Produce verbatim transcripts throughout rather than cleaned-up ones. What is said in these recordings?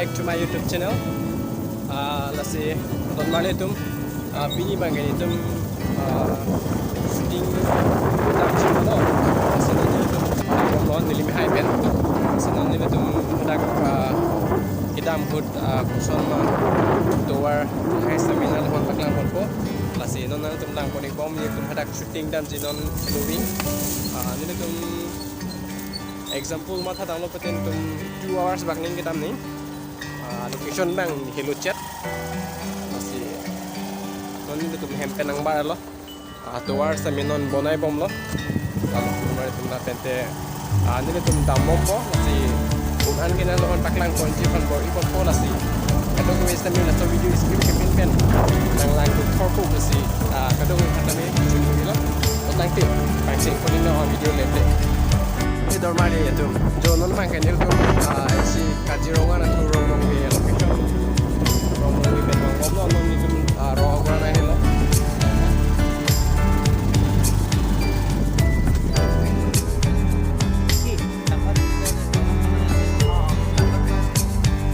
Back to my YouTube channel. Ah, lasi donmarli atum, ah, pini abang ke itum, ah, shooting dam chiklo. Lasi non itum, ah, non neli mehai pen. Lasi non nelitum hadak, ah, kedam ahut, ah, koson ma tovar hai seminar hon paklang ponpo. Lasi non nangtum lang pon-ik bom, itum hadak shooting damji non Halloween. Ah, nelitum example matha damlo pute itum two hours bak ning kedam ning. Ah, location abang Helochat. Lasi non nelitum hem pen nangbarlo. Ah, tovar seminar bonai bomlo. Lalu kemar itum na pente, ah, nelitum dam bompo. Lasi un-an ke nangliphan paklang ponji aphan bor-i bompo lasi. Kadokave seminar laso video skip kepin pen nanglang tu thorpo lasi. Ah, kadokave kata me jun lo. Tangte, pangsing pon-iknon video lete. Ini donmarli atum. Jo non abang ke nelitum, ah, isi Kaziranga nangtum Rongmongve location. Rongmongve pen Rongmongve lo, non itum, ah, Rongagora nahelo.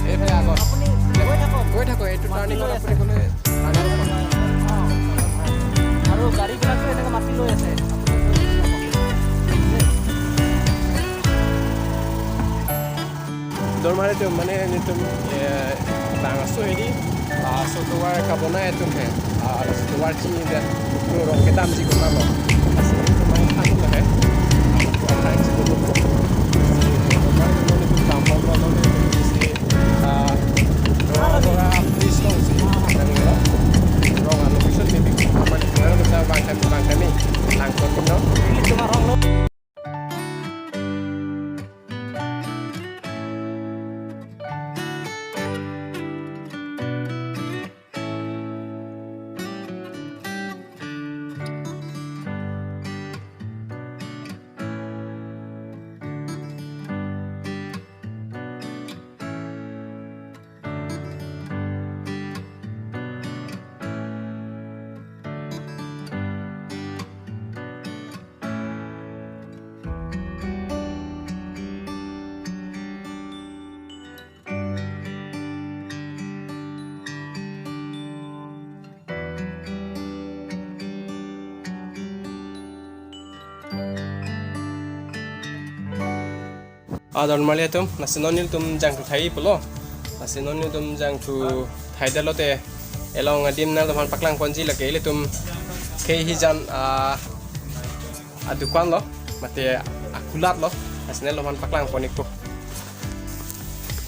এইফালে আগত। আপুনি গৈ থাকক। গৈ থাকক, এইটো টাৰ্ণিঙত আপুনি গ'লে টাৰ্ণিঙত পাব। আৰু গাড়ীবিলাকো এনেকে মাতি লৈ আছে। Donmarli atum, mane nelitum, eh, bang aso hedi, ah, aso tovar kabonai atum he, ah, aso tovar chini det, tu rong kedamji konatlo. Lasi nelitum abang than lo he. Ah, tu abang si tu. Lasi donmarli atum, nelitum dam bomlo, nelitum isi, ah, Rongagora bridge alongsi, nanglo. Rong location mepik, mane nelitum abang kami, abang kami, lang pon-iknon. Ini cuma Ronglo. Ah, donmarli atum, lasi non nelitum jangthu thai pulo. Lasi non nelitum jangthu thaidetlo te, elong adim nangtumphan paklang ponji lake ilitum khei hijan, ah, adukan lo, mate akulat lo, lasi nangliphan paklang pon-ikpo.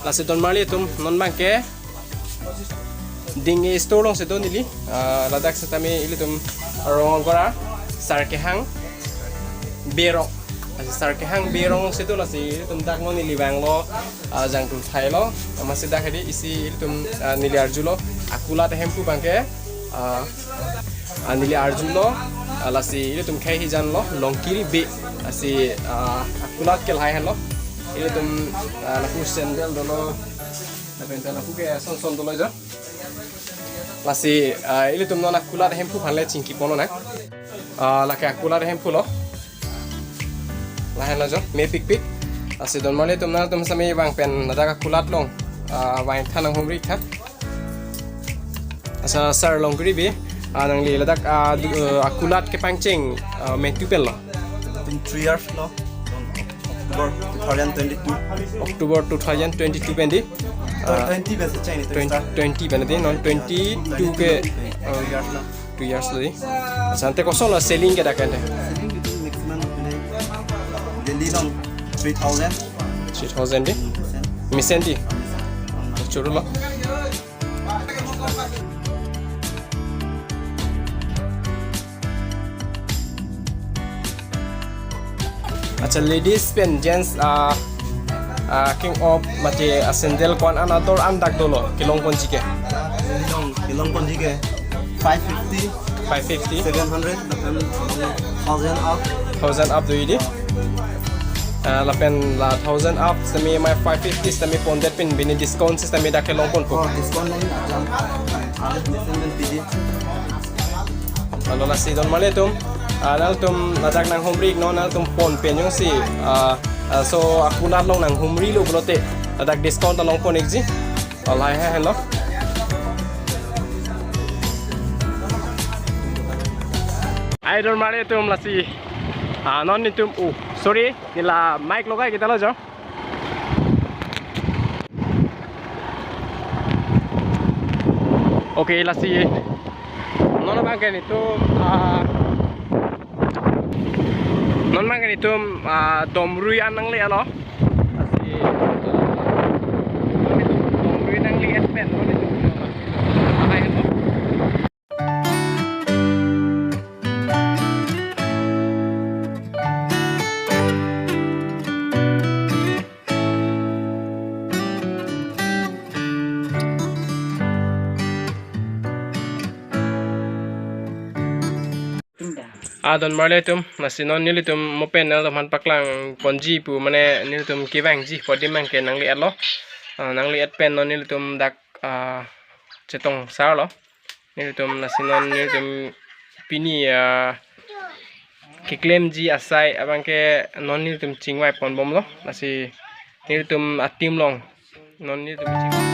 Lasi donmarli atum, non abang ke Ding-e store alongsi do neli, ah, ladak setame ilitum Rongagora, Sarkehang Berong. Lasi Sarkehang Berong alongsi do, lasi ilitum dak non neli vanglo, ah, jangthu thailo, amatsi dak hedi isi ilitum, ah, neli arjulo, akulat ahemphu abang ke, ah, ah, neli arjulo, ah, lasi ilitum khei hijan lo, Longkiri Bey, lasi, ah, akulat ke lahai henlo, ilitum, ah, lapu sandal dolo, lapen ta lapu ke son son dolo jo. Lasi, ah, ilitum non akulat ahemphu aphan le chingki ponnang. Ah, lake akulat ahemphu lo. Lahenlo jo, mepikpik. Lasi donmarli atum nangtum sami vang pen ladak akulat along, ah, vang than nanghumri tha. Asa sir Longkiri Bey, ah, nangli ladak, ah, du-, ah, akulat kepangcheng, ah, metu pen lo. Itum three years lo. October two thousand twenty-two. October two thousand twenty-two pen di. Ah, twenty pen si cheng ni, twenty, start. Twenty pen di, non twenty-two ke, twenty-two, ah, three years lo. Two years lo di. Asa ante koson lo selling ke dak ante? Selling itum maximum ante daily along three thousand. Three thousand di? Mesen. Mesen di? Mesen. Churu lo. Acha, ladies pen gents, ah, ah, king of mate, ah, sandal ko-an ador an dak dolo, kelong ponji ke? Kelong, kelong ponji ke five fifty, five fifty, seven hundred, lapen thousand up. Thousand up do hedi. Ah, lapen la thousand up sitame, mai five fifty sitame pondet pen bini discount sitame dak kelong ponpo. Oh, discount lain ajam. Ada discount dan P G. Alo, lasi donmarli atum, ah, nangtum ladak nanghumri-iknon, nangtum pon pen jongsi, ah, ah, laso akulat along nanghumrilo pulote, ladak discount ta long pon-ikji. Olai he, hello. Hai, don marli atum, lasi. Ah, non nelitum, oh, sorry, neli la mic logai kita lo jo. Okay, lasi. Non abang ke nelitum, ah, non abang ke nelitum, ah, Domrui an nangle-etlo. Lasi, ah, non nelitum Domrui nangle-et pen, non nelitum, ah, hai, hello. Ah, don marli atum, lasi non nelitum mo panel atum aphan paklang ponji pu, mane nelitum kevangji pu adim abang ke nangle-etlo. Ah, nangle-et pen non nelitum dak, ah, chetong sarlo. Nelitum lasi non nelitum pini, ah, keklemji asai abang ke non nelitum chingvai ponbomlo. Lasi nelitum a-team along non nelitum ching-